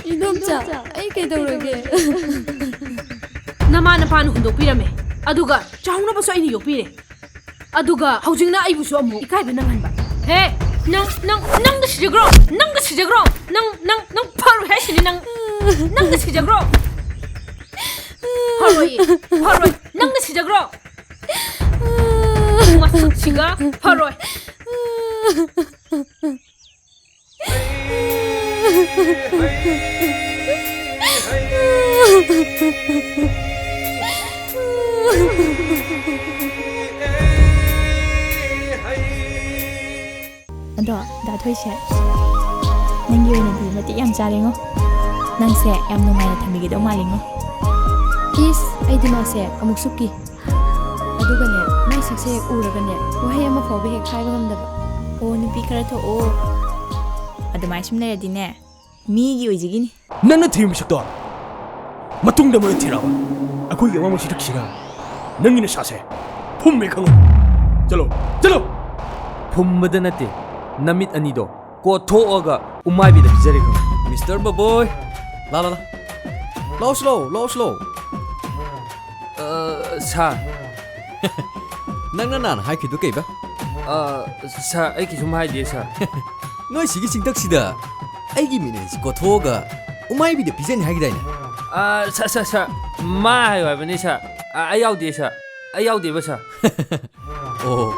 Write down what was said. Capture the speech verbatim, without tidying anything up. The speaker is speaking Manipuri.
ꯏꯗꯣꯝꯆꯥ, ꯑꯩ ꯀꯩꯗꯧꯔꯒꯦ? ꯅꯃꯥ ꯅꯄꯥꯅ ꯍꯨꯟꯗꯣꯛꯄꯤꯔꯝꯃꯦ, ꯑꯗꯨꯒ ꯆꯥꯎꯅꯕꯁꯨ ꯑꯩꯅ ꯌꯣꯛꯄꯤꯔꯦ, ꯑꯗꯨꯒ ꯍꯧꯖꯤꯛꯅ ꯑꯩꯕꯨꯁꯨ ꯑꯃꯨꯛ ꯏꯀꯥꯏꯕ ꯅꯪꯍꯟꯕ꯫ ꯍꯦ, ꯅꯪ, ꯅꯪ, ꯅꯪ ꯇꯁꯤꯖꯈ꯭ꯔꯣ, ꯅꯪ ꯇꯁꯤꯖꯈ꯭ꯔꯣ, ꯅꯪ, ꯅꯪ, ꯅꯪ ꯐꯔꯣꯏ ꯍꯥꯏꯁꯤꯅꯤ, ꯅꯪ, ꯅꯪ ꯇꯁꯤꯖꯈ꯭ꯔꯣ꯫ ꯐꯔꯣꯏ, ꯐꯔꯣꯏ, ꯅꯪ ꯇꯁꯤꯖꯈ꯭ꯔꯣ꯫ ꯃꯁꯛꯁꯤꯒ ꯐꯔꯣꯏ꯫ ꯑꯗꯣ, ꯗꯥ ꯊꯣꯏꯁꯦ, ꯅꯪꯒꯤ ꯑꯣꯏꯅꯗꯤ ꯃꯇꯤꯛ ꯌꯥꯝ ꯆꯥꯔꯦꯉꯣ꯫ ꯅꯪꯁꯦ ꯌꯥꯝ ꯅꯨꯡꯉꯥꯏꯅ ꯊꯝꯕꯤꯒꯗꯧ ꯃꯥꯜꯂꯤꯉꯣ꯫ ꯏꯁ, ꯑꯩꯗꯤ ꯃꯥꯁꯦ ꯑꯃꯨꯛꯁꯨ ꯀꯤ꯫ ꯑꯗꯨꯒꯅꯦ, ꯃꯥꯏ ꯁꯛꯁꯦ ꯍꯦꯛ ꯎꯔꯒꯅꯦ, ꯋꯥꯍꯩ ꯑꯃ ꯐꯥꯎꯕ ꯍꯦꯛ ꯍꯥꯏꯕ ꯉꯝꯗꯕ꯫ ꯑꯣ, ꯅꯨꯄꯤ ꯈꯔ ꯊꯣꯛꯑꯣ꯫ ꯑꯗꯨꯃꯥꯏ ꯁꯨꯝ ꯂꯩꯔꯗꯤꯅꯦ, ꯃꯤꯒꯤ ꯑꯣꯏꯖꯈꯤꯅꯤ꯫ ꯅꯪꯅ ꯊꯤꯕ ꯃꯤꯁꯛꯇꯣ ꯃꯇꯨꯡꯗ ꯃꯣꯏ ꯊꯤꯔꯛꯑꯕ? ꯑꯩꯈꯣꯏꯒꯤ ꯑꯋꯥꯡꯕ ꯁꯤꯔꯛꯁꯤꯒ ꯅꯪꯒꯤ ꯅꯁꯥꯁꯦ ꯐꯨꯝꯃꯦ ꯈꯪꯉꯨ꯫ ꯆꯠꯂꯣ, ꯆꯠꯂꯣ! ꯐꯨꯝꯕꯗ ꯅꯠꯇꯦ, ꯅꯃꯤꯠ ꯑꯅꯤꯗꯣ ꯀꯣꯠꯊꯣꯛꯑꯒ ꯎꯃꯥꯏꯕꯤꯗ ꯄꯤꯖꯔꯦ ꯈꯪꯉꯨ꯫ ꯃꯤꯁꯇꯔ ꯕꯕꯣꯏ, ꯂꯥ, ꯂꯥ, ꯂꯥ꯫ ꯂꯥꯎꯁ ꯂꯥꯎ, ꯂꯥꯎꯁ ꯂꯥꯎ꯫ ꯑ, ꯁꯥꯔ꯫ ꯅꯪꯅ ꯅꯍꯥꯟ ꯍꯥꯏꯈꯤꯗꯨ ꯀꯩꯕ? ꯑ, ꯁꯥꯔ, ꯑꯩ ꯀꯩꯁꯨꯝ ꯍꯥꯏꯗꯦ, ꯁꯥꯔ꯫ ꯅꯣꯏ ꯁꯤꯒꯤ ꯆꯤꯡꯊꯛꯁꯤꯗ ꯑꯩꯒꯤ ꯃꯤꯠ ꯑꯅꯤꯁꯤ ꯀꯣꯠꯊꯣꯛꯑꯒ ꯎꯃꯥꯏꯕꯤꯗ ꯄꯤꯖꯅꯤ ꯍꯥꯏꯈꯤꯗꯥꯏꯅꯦ? ꯑ, ꯁꯥꯔ, ꯁꯥꯔ, ꯁꯥꯔ, ꯃꯥ ꯍꯥꯏꯌꯨ ꯍꯥꯏꯕꯅꯤ, ꯁꯥꯔ꯫ ꯑ, ꯑꯩ ꯌꯥꯎꯗꯦ, ꯁꯥꯔ꯫ ꯑꯩ ꯌꯥꯎꯗꯦꯕ, ꯁꯥꯔ꯫ ꯑꯣ꯫